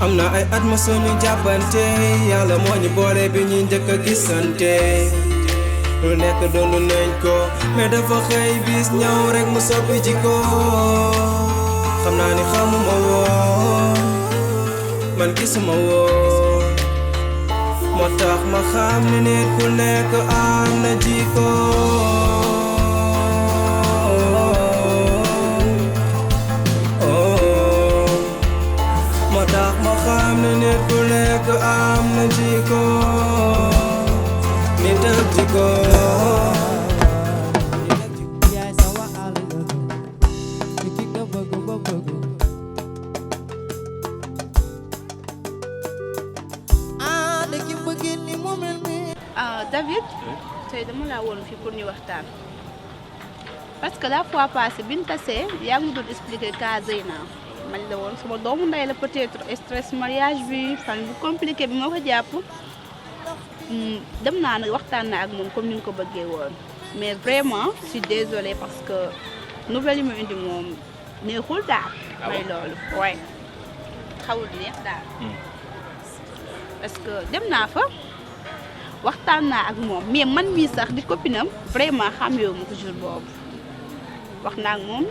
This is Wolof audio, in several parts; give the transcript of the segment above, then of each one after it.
am na ay at ma suñu jàppante yàlla moo ñu boole bi ñuy njëkk a gisante lu nekk doon nañ ko mais dafa xëy bis ñëw rek mu soppi jikko xam naa ni xamuma woon man gisuma woon moo tax ma xam ni nit ku nekk am na jikko nit ku nekk am na jikko nit ak jikko yaay sama àll ni ki nga bëgg ba bëgg ni ki bëgg ni mu mel mi David tey dama laa woon fii pour ñu waxtaan parce que la fois passée bi ñu tasee yaa ngi doon expliquer cas Zeyna man la woon sama doomu ndey la peut-être stress mariage bi fan bu compliqué bi moo ko jàpp dem naa nag waxtaan na ak moom comme ni ñu ko bëggee woon mais vraiment je suis désolée parce que nouvelle yi mu indi moom neexul daal. may loolu waaye xawul neex daal. parce que dem naa fa waxtaan naa ak moom mais man mii sax di copinam vraiment xàmmeewu ma ko jour boobu wax naa ak moom.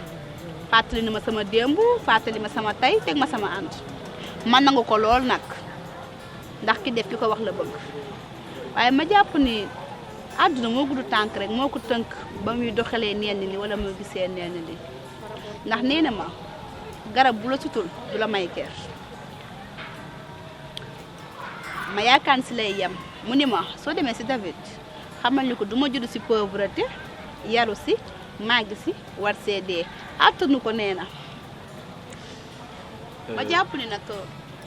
fàttali na ma sama démb fàttali ma sama tey teg ma sama ànd man nangu ko lool nag ndax ki def ki ko wax la bëgg waaye ma jàpp ni àdduna moo gudd tànk rek moo ko tënk ba muy doxalee neen li wala moo gisee neen li ndax nee na ma garab bu la sutul du la may ker ma yaakaar si lay yem mu ni ma soo demee si David xamal ni ko du ma judd si pauvreté yaru si màgg si war see dee attanu ko nee na ma jàpp ni nag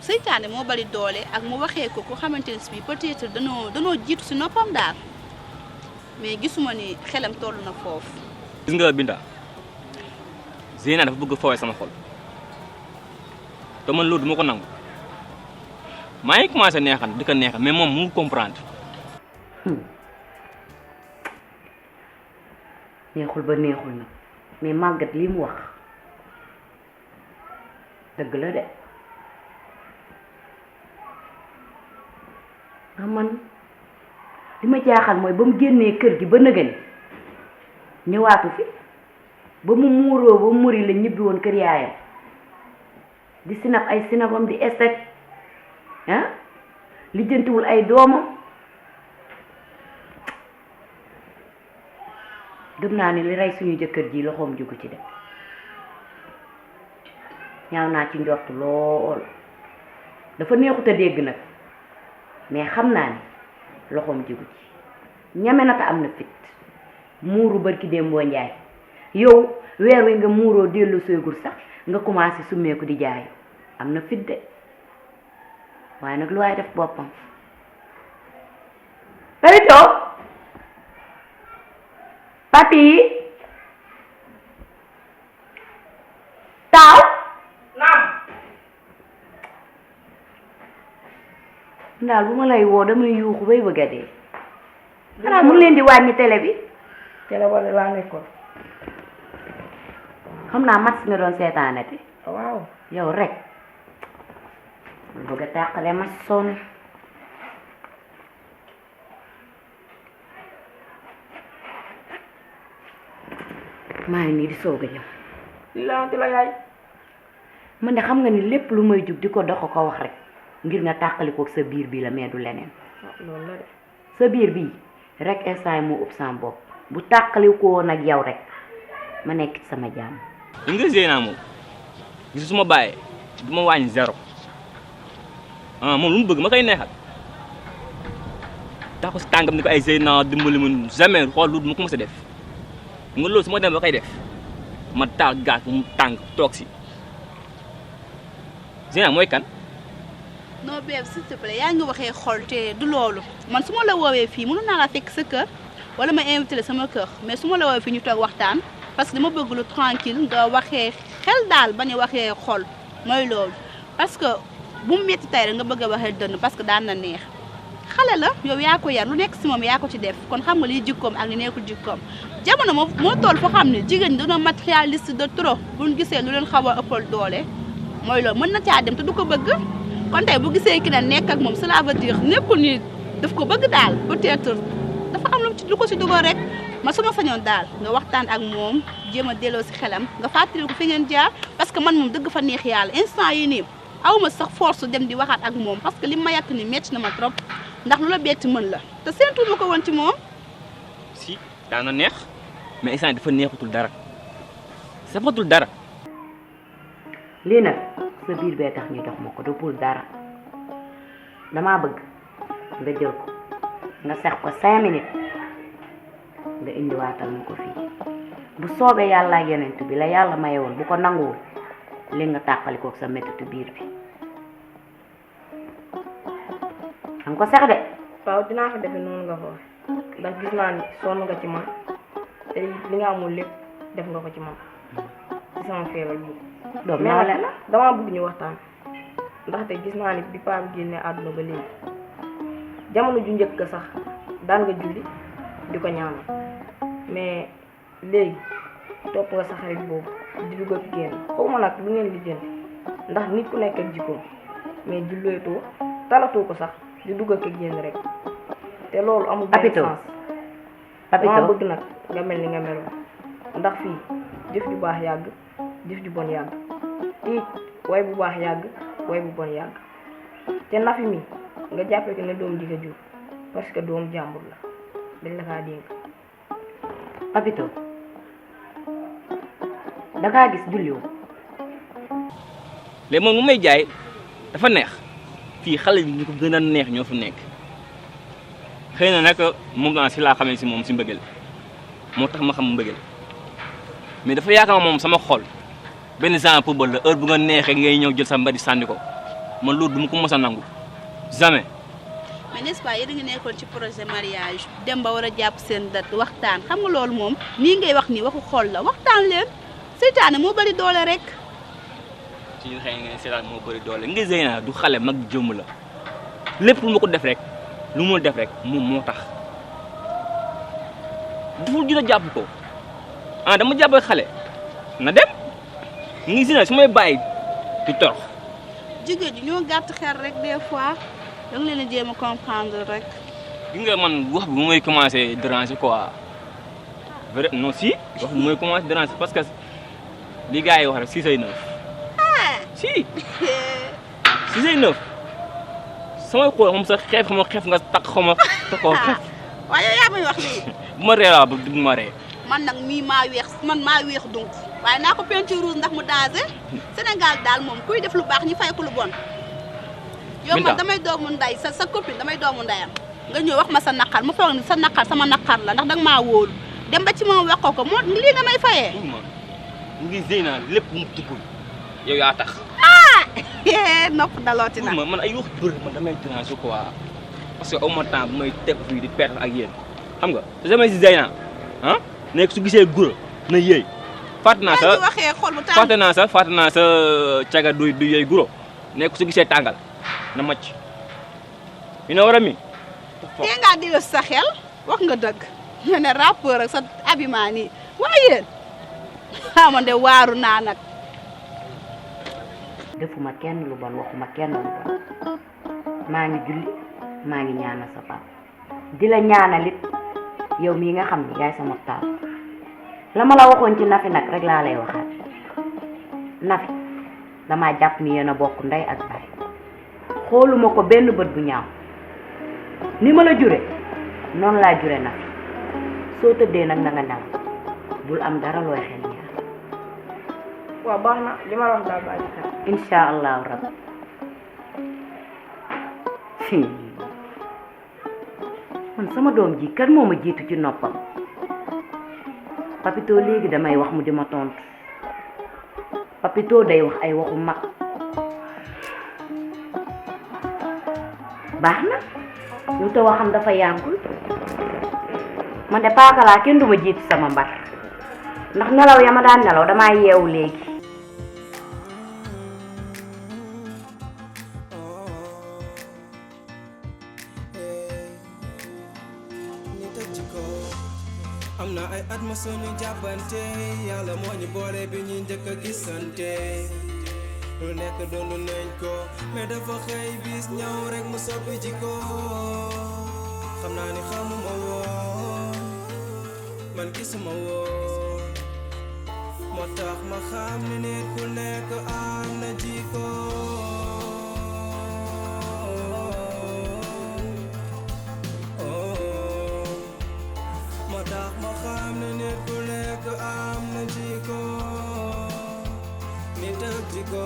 seytaane moo bari doole ak mu waxee ko ku xamante ne si peut-être danoo jiitu si noppam daal mais gisuma ni xelam toll na foofu. gis nga Binta Zeyna dafa bëgg foowe sama xol te man loolu duma ko nangu maa ngi commencé neexal di ko neexal mais moom mu comprendre. neexul ba neexul nag mais màggat li mu wax dëgg la de nga man li ma jaaxal mooy ba mu génnee kër gi ba nëgëni ñëwaatu fi ba mu muuroo ba muri la ñibbi woon kër yaayam di sinap ay sinapam di estet lijjantiwul ay doomam gëm naa ni li rey suñu jëkkër ji loxoom jugu ci de ñaaw naa ci njort lool dafa neexut a dégg nag mais xam naa ni loxoom jugu ci ñame naka am na fit muuru barki démboo njaay yow weer wi nga muuroo dellu soygul sax nga commencé summeeku di jaay am na fit de waaye nag lu waay def boppam Papito papi taaw naam ndaal bu ma lay woo damay yuuxu bay bëgg a dee xanaa mu leen di wàññi télé bi télé wala laa nekkoon xam naa match nga doon seetaanati waaw yow rek bëgg a tàqale match sonn maa ngi nii di soog a ñëw li la la yaay man de xam nga ni lépp lu may jug di ko dox ko wax rek ngir nga tàqalikook sa biir bi la mais du leneen loolu la de sa biir bii rek instant moo ëpp sama bopp bu tàqalikoo woon ak yow rek ma nekk ci sama jàmm li nga Zeyna moom gis su ma bàyyee du ma wàññi zéro moom lu mu bëgg ma koy neexal tax ko si tàngam ni ko ay Zeyna dimbali mun jamais xool lu du ma ko mës a def nga loolu su ma dem ba koy def ma taal gaas mu tàng toog si Zeyna mooy kan non beeb s'il te plaît yaa ngi waxee xol te du loolu man su ma la woowee fii mënu naa la fekk sa kër wala ma invité la sama kër mais su ma la woowee fii ñu toog waxtaan parce que dama bëgg lu tranquille nga waxee xel daal ba ñu waxee xol mooy loolu parce que bu mu métti tey rek nga bëgg a waxee dënn parce que daan na neex xale la yow yaa ko yar lu nekk si moom yaa ko ci def kon xam nga liy jikkoom ak li nekkul jikkoom jamono moo toll foo xam ne jigéen ñi dina matérialiste de trop bu ñu gisee lu leen xaw a ëppal doole mooy loolu mën na caa dem te du ko bëgg kon tey bu gisee ki ne nekk ak moom cela veut dire nekkul ni daf ko bëgg daal peut-être dafa am lu ko ci dugal rek ma su ma sañoon daal nga waxtaan ak moom jéem a delloo si xelam nga fàttali ko fi ngeen jaar parce que man moom dëgg fa neex yàlla instant yi nii awma sax force dem di waxaat ak moom parce que li ma yàq ni metti na ma trop ndax lu la betti mën la te séntu ma ko woon ci moom. si daana neex mais instant dafa neexatul dara safatul dara. lii nag sa biir bee tax ñu jox ma ko du pour dara damaa bëgg nga jël ko nga sex ko 5 minutes nga indiwaatal ma ko fii bu soobee yàlla ak yonent bi la yàlla maye woon bu ko nanguwul li nga tàqalikook sa mettitu biir bi xam ko sex de. waaw dinaa ko defe noonu nga ko ndax gis naa ni sonn nga ci man te li nga amul lépp def nga ko ci man ci sama feebar bi. doom naa la damaa bëgg ñu waxtaan ndaxte gis naa ni bi paa bi génne àdduna ba léegi jamono ju njëkk sax daan nga julli di ko ñaanal mais léegi topp nga sa xarit boobu di dugg ak génn xaw ma nag lu ngeen di jënd ndax nit ku nekk ak jikkoom mais julleetoo talatoo ko sax di dugg ak génn rek te loolu amul benn sens. Papito bëgg nag nga mel ni nga meloon ndax fii jëf ju baax yàgg jëf ju bon yàgg tiit way bu baax yàgg way bu bon yàgg te Nafi mi nga jàppee ko ne doom ji nga jur parce que doom jàmbur la dañ la kaa dénk. Papito dangaa gis julliwu léegi moom mu may jaay dafa neex fii xale yi ñu ko gën a neex ñoo fi nekk xëy na nag moom si laa xamee si moom si mbëggeel moo tax ma xam mbëggeel mais dafa yaakaar moom sama xol benn genre pour la heure bu nga neexee ngay ñëw jël sa mbadi sànni ko man loolu du ma ko mos a nangu jamais. mais n'est-ce pas yéen a ngi nekkoon ci projet mariage dem ba war a jàpp seen date waxtaan xam nga loolu moom nii ngay wax nii waxu xol la waxtaan leen seytaane moo bari doole rek. ci ñu xëy nga seytaane moo bari doole nga Zeyna du xale mag jëmm la lépp lu ma ko def rek lu mu def rek moom moo tax dafa jot a jàpp ko ah dama jàpp xale na dem ngi Zeyna su may bàyyi di torox. jigéen ñi ñoo gàtt xel rek des fois da nga leen a jéem a comprendre rek. gi nga man wax bi mooy commencé déranger quoi vrai non si wax bi mooy commencé déranger parce que li gars yi wax rek 6 ay 9 si 6 ay 9 samay xool xam sa xeef xam xeef nga takk xaw ma takkoo xeef. waaye yow yaa may wax lii. bu ma ree laa ba du ma ree. man nag mii maa weex man maa weex donc waaye naa ko peinture rouge ndax mu danger Sénégal daal moom kuy def lu baax ñi fay ko lu bon. yow man damay doomu nday sa copine damay doomu ndayam nga ñëw wax ma sa naqar ma foog ni sa naqar sama naqar la ndax danga maa wóolu dem ba ci moom wax ko moo lii nga may fayee. ngi Zeyna lépp mu tuggul yow yaa tax. nopp dalooti na. man ay wax bëri man damay déranger quoi parce que au moins temps bu may teg fii di perte ak yéen xam nga te damay si Zeyna ah nekk su gisee guro na yéey. fàtte naa sa waxee xol bu tàng fàtte naa sa caga du yéey guro nekk su gisee tàngal na macc mi na war a mi. tey ngaa di sa xel wax nga dëgg nga ne rappeur ak sa habillement nii waaye yéen man de waaru naa nag. defuma kenn lu bon waxuma kenn lu bon maa ngi julli maa ngi ñaanal sa papa di la ñaanalit yow mii nga xam ne yaay sama taal la ma la waxoon ci Nafi nag rek laa lay waxaat Nafi damaa jàpp ni yéen a bokk ndey ak baay xooluma ko benn bët bu ñaaw ni ma la jure noonu laa jure Nafi soo tëddee nag na nga nelaw bul am dara looy xel ñaar. waaw baax na li ma la wax daal bàyyi xel. incha allahu rabbi man sama doom ji kan moo ma jiitu ci noppam Papito léegi damay wax mu di ma tontu Papito day wax ay waxu mag baax na lu te waxam dafa yàggul man de paaka laa kenn duma jiitu sama mbar ndax nelaw ya ma daan nelaw damaa yeewu léegi am na ay at ma suñu jàppante yàlla moo ñu boole bi ñuy njëkk a gisante lu nekk doonu nañ ko mais dafa xëy bis ñëw rek mu soppi ci ko xam naa ni xamuma woon man gisuma woon moo tax ma xam ni nit ku nekk am na jikko moo tax ma xam ni nit ku nekk am na jikko nit ak jikko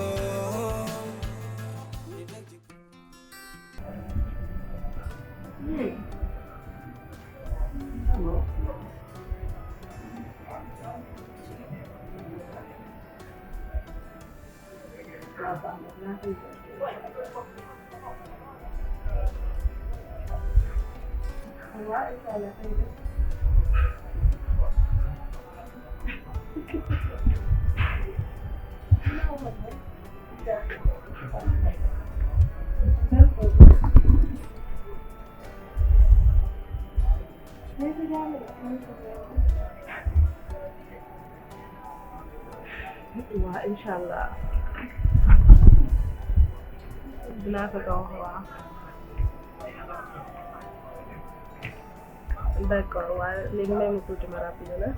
waaw incha allah dinaa ko wax waaw d'accord waaye léegi may ma tuuti ma rapide la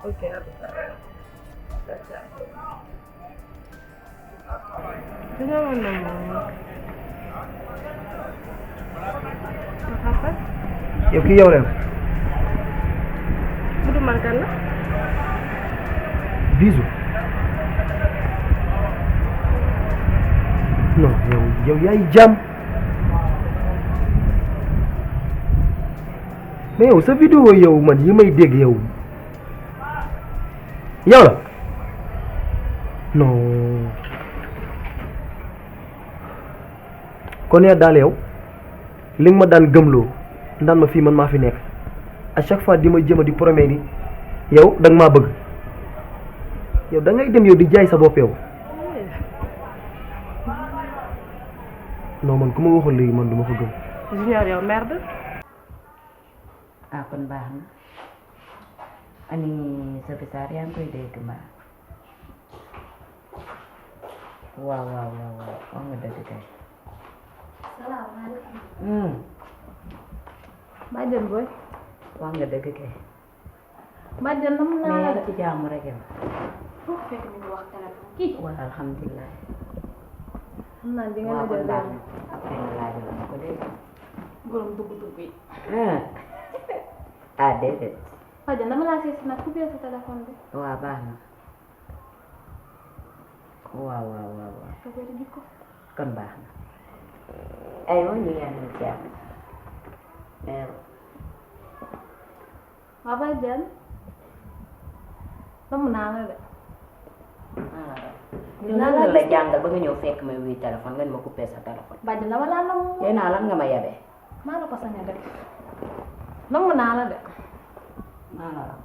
ok à tout à l'heure yow kii yow la Budu man kan la Bijou non yow yaay jàmm mais yow sa vidéo yow man yi may dégg yow la non kon yaa daal yow li nga ma daan gëmloo ndaan ma fii man maa fi nekk à chaque fois di ma jëma di promet ni yow da nga maa bëgg yow da ngay dem yow di jaay sa bopp yow non man ku ma waxoon léegi man du ma ko gëm. Junior yow merde. ah kon baax na ani sa bisaar yaa ngi koy dégg mbaa waaw wax nga dëgg kay. salaamaaleykum. Badiane boy. wax nga dëgg kay. Badiane nam naa la mais ci jàmm rek yow. foofu fekk ñu ngi wax téléphone kii. waaw alhamdulilah. xam naa di nga waaw la kon jël baax daal. na après nga laajal ma ko dégg borom dugg yi. ah déedéet. Badiane dama laa seet nag coupé sa téléphone bi. waaw baax na waaw sa bëri jikko. kon baax na ay wa ñu yàlla ci jàmm waaw Badiane. namm naa la de. dinaa la la jàngal ba nga ñëw fekk may wuy téléphone nga ni ma coupé sa téléphone. Badiane dama laa namm. yéen naa lan nga ma yabee. maa la ko sañ a def. namm naa la de. maa la raw.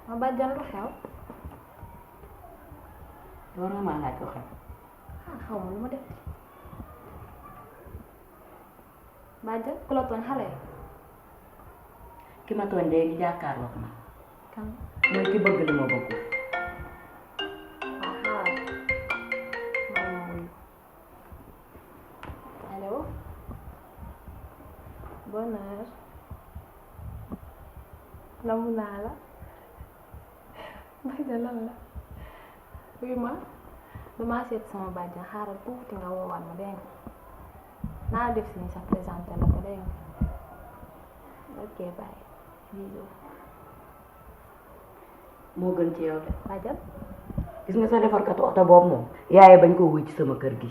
waaw Badiane lu xew. war nga maa laaj ko xam. ah xaw ma lu ma def. Badiane ku la tooñ xale yi. ki ma tooñ léegi jàkkaarloo ko ma. kan. mooy ki bëgg li ma bëggul. Allô. Bonne heure. namm naa la. Badiane lan la. oui ma. damaa seet sama Badiane xaaral tuuti nga woowaat ma dégg nga. naa def si ni sax présenté la ko dégg nga. ok bye. bisous. moo gën ci yow de. Badiane. gis nga sa defarkatu oto boobu moom. yaaye bañ ko wuy ci sama kër gi.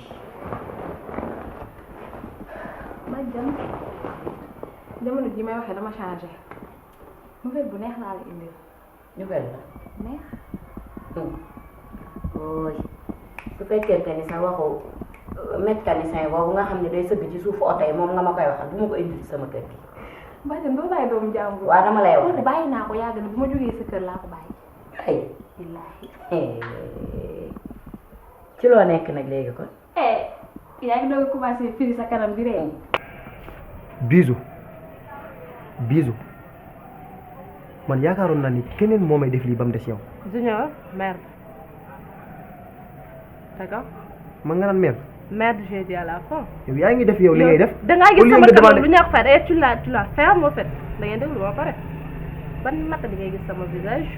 Badiane. jamono ji may waxee dama changé. nouvelle bu neex laa la indil. nouvelle la. neex. ooy su fekkente ni sa waxu mécanicien boobu nga xam ne day sëgg ci suufu oto yi moom nga ma koy waxal bu ma ko indi ci sama kër gi. bàjjan doo bàyyi doomu jàmbur. waaw dama lay wax kooku bàyyi naa ko yàgg na bu ma jógee sa kër laa ko bàyyi. ay billaahi. ci loo nekk nag léegi kon. yaa ngi doog a commencé firi sa kanam bi reen. Bijou man yaakaaroon naa ni keneen moo may def lii ba mu des yow. Junior merde. d'accord. man nga naan merde. merde j'ai dit à la fin. yow yaa ngi def yow li ngay def. da ngaa gis sama kanam lu ñaax fay et tu l'as ferme en fait da ngeen déglu ba pare ban naka di ngay gis sama visage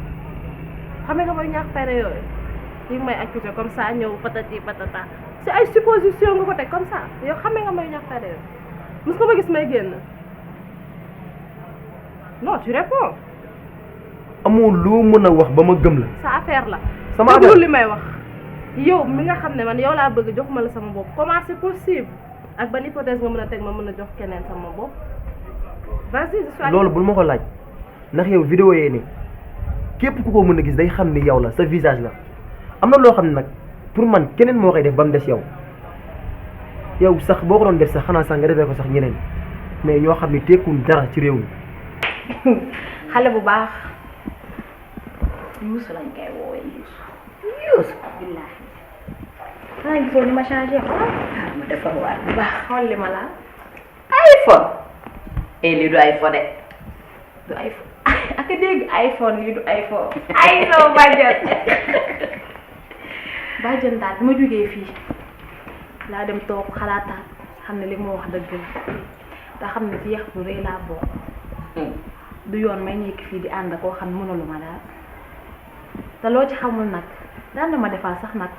xam nga mooy ñaax fay yooyu yi may accuser comme ça ñëw patati patata c'est ay supposition nga ko teg comme ça yow xam nga mooy ñaax fay yooyu mos nga ma gis may génn non tu réponds. amoo loo mën a wax ba ma gëm la. sa affaire la. sama affaire déglu li may wax. yow mi nga xam ne man yow laa bëgg jox ma la sama bopp comment c'est possible ak ban hypothèse nga mën a teg ma mën a jox keneen sama bopp vas-y. loolu bul ma ko laaj ndax yow vidéo yee ni képp ku ko mën a gis day xam ni yow la sa visage la am na loo xam ne nag pour man keneen moo koy def ba mu des yow yow sax boo ko doon def sax xanaa sax nga defee ko sax ñeneen mais ñoo xam ne tekkuñ dara ci réew mi. xale bu baax Youssou lañ koy woowee Youssou billaahi xanaa gisoo ni ma changé xool ma defar waat bu baax. xool li ma laal iPhone. lii du iPhone de. du iPhone ak a dégg iPhone lii du iPhone ay sama bàjjan bàjjan daal bi ma jógee fii laa dem toog xalaataat xam ne li ma wax dëgg la te xam ne ci yax bu rëy laa bokk du yoon may nekk fii di ànd koo xam ne mënalu ma daal te loo ci xamul nag daan na ma defal sax nag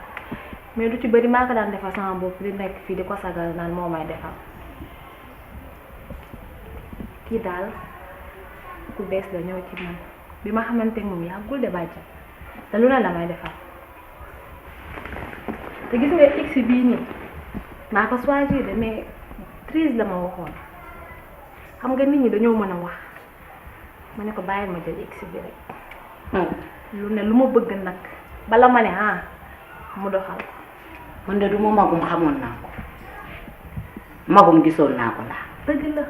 mais du ci bëri maa ko daan defal sama bopp di nekk fii di ko sagal naan moo may defal kii daal ku bees la ñëw ci man bi ma xamante moom yàggul de bàjj te lu ne la may defal te gis nga x bii nii maa ko choisir de mais 13 la ma waxoon xam nga nit ñi dañoo mën a wax ma ne ko bàyyil ma jël x bi rek lu ne lu ma bëgg nag bala ma ne mu doxal ko. man de du ma magum xamoon naa ko magum gisoon naa ko laa. dëgg la.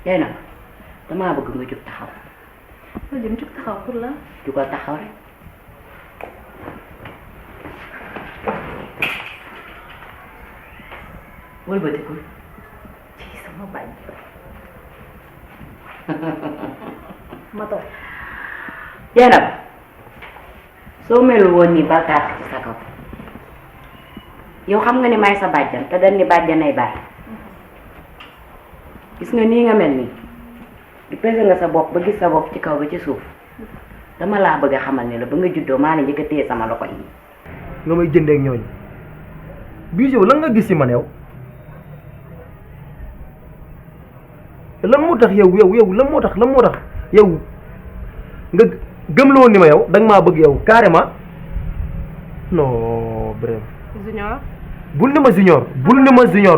léegi nag damaa bëgg nga jug taxaw. nga jëm jug taxaw pour la. jugal taxaw rek. wëlbatikul. ci sama bañ. ma toog. Jeynab soo melul woon nii bàkkaar ci sa kaw yow xam nga ni may sa bàjjan te dañ ni bàjjanay bàyyi gis nga nii nga mel nii di pese nga sa bopp ba gis sa bopp ci kaw ba ci suuf dama laa bëgg a xamal ne la ba nga juddoo maa la njëkk a téye sama loxo yi. nga may jëndee ak ñooñu Bijou lan nga gis ci man yow lan moo tax yow lan moo tax yow nga gëmloo ni ma yow danga maa bëgg yow carrément non bref. Junior. bul ni ma junior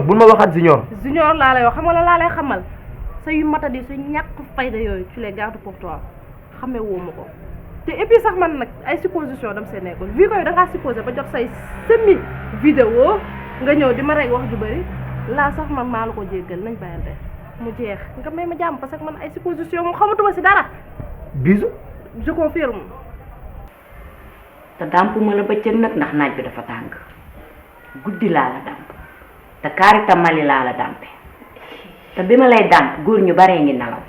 bul ma waxaat junior. Junior laa lay wax xam nga la laa lay xamal sa yu matadi su ñàkk fayda yooyu tu les gardes pour toi xamee woo ma ko te et puis sax man nag ay supposition dam see nekkoon vu que da ngaa supposé ba jot say semi vidéo nga ñëw di ma rek wax ju bëri laa sax man maa la ko jéggal nañ bàyyante mu jeex nga may ma jàmm parce que man ay supposition moom xamatuma si dara. Bijou. je confirme. te dàmp ma la bëccëg nag ndax naaj bi dafa tàng guddi laa la dàmp te kaarita Mali laa la dàmpe te bi ma lay dàmp góor ñu baree ngi nelaw.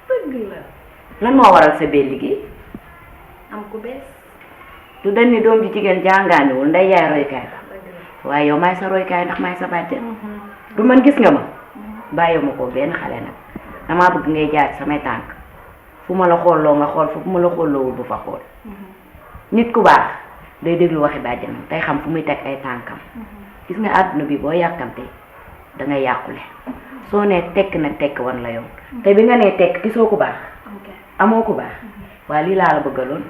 dëgg la. lan moo waral sa bee liggéey. am ku bees. du dañ ni doom ji jigéen jàngaaniwul nday yaay roykaay la waaye yow maay sa roykaay ndax maay sa bàjjen. du man gis nga ma. bàyyi ma ko benn xale nag damaa bëgg ngay jaar samay tànk fu ma la xoolloo nga xool fu ma la xoolloowul bu fa xool. nit ku baax day déglu waxi bàjjenam tey xam fu muy teg ay tànkam. gis nga àdduna bi boo yàkkamte da ngay yàqule soo nee tekk nag tekk wan la yoon te bi nga nee tekk gisoo ku baax amoo ku baax waaye lii laa la bëggaloon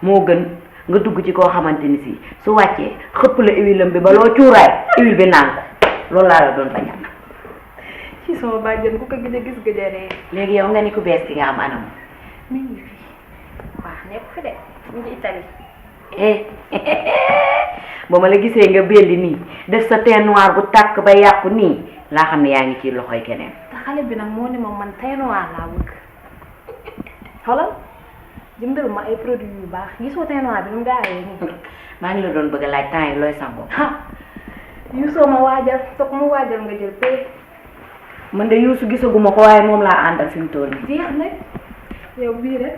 moo gën nga dugg ci koo xamante ni si su wàccee xëpp la huilam bi ba loo cuuraay huile bi naan ko loolu laa la doon bañal. ci sama bàjjen ku ko gëj a gis gëj a ree. léegi yow nga ni ku bees ki nga am anam. mi ngi fi waaw nekk fi de mu ngi Italie ba ma la gisee nga belli nii def sa teint noir bu tàkk ba yàqu nii laa xam ne yaa ngi ci loxoy keneen. te xale bi nag moo ne ma man teint noir laa bëgg xoolal jëndal ma ay produits yu baax gisoo teint noir bi nu mu gaawee nii. maa ngi la doon bëgg a laaj temps yi looy sangoo. Yuusoo ma waajal toog mu waajal nga jël pay. man de Yuusu gisaguma ko waaye moom laa àndal fi mu toll nii. jeex na yow bii rek.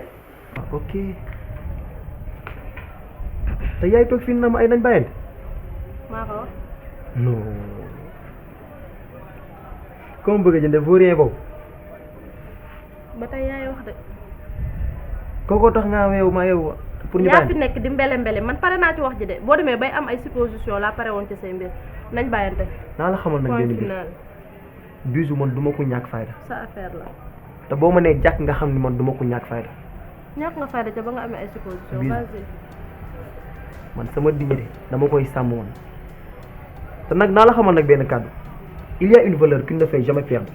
ok te yaay toog fii na ma ay nañ bàyyante. maa ko wax. non comme bëgg a jënde vaurien boobu ba tey yaay wax de. kookoo tax nga yow ma yow pour ñu yaa fi bàyyante. nekk di mbele mbele man pare naa ci wax ji de boo demee bay am ay supposition laa pare woon ci say mbir nañ bàyyante. naa la xamal nag benn point bi final bisu man du ma ko ñàkk fayda sa affaire la. te boo ma nee jàkk nga xam ni man du ma ko ñàkk fayda. ñàkk nga fayda ca ba nga amee ay supposition. Bii. vas-y. man sama dignité dama koy sàmm woon te nag naa la xamal nag benn kàddu il y a une valeur qui ne fait jamais perdre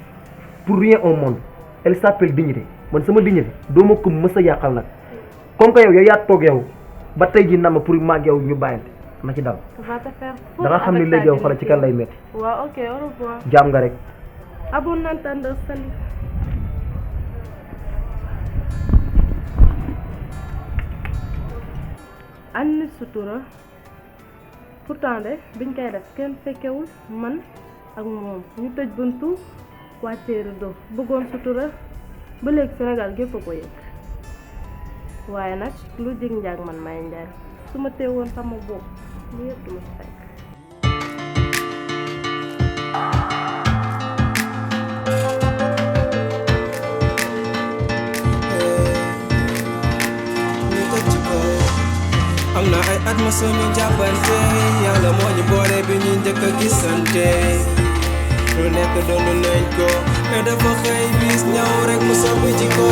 pour rien au monde elle s'appelle dignité man sama dignité doo ma ko mës a yàqal nag comme que yow yaa toog yow ba tey ji nama pour maag yow ñu bàyyante na ci dal va te faire. da nga xam ne léegi yow xoolal ci kan lay metti waaw ok au revoir. jaam nga rek. à bon entendeur salut. an nit sutura pourtant de biñ koy def kenn fekkewul man ak moom ñu tëj buntu wàccee rido bëggoon sutura ba léegi Sénégal gépp a ko yëg waaye nag lu jig njaag man may njaay su ma teewoon sama bopp lu yëpp du ma si fekk. am na ay at ma suñu jàppante yàlla moo ñu boole bi ñu njëkk a gisante lu nekk doon nañ ko mais dafa xëy bis ñëw rek mu soppi ci ko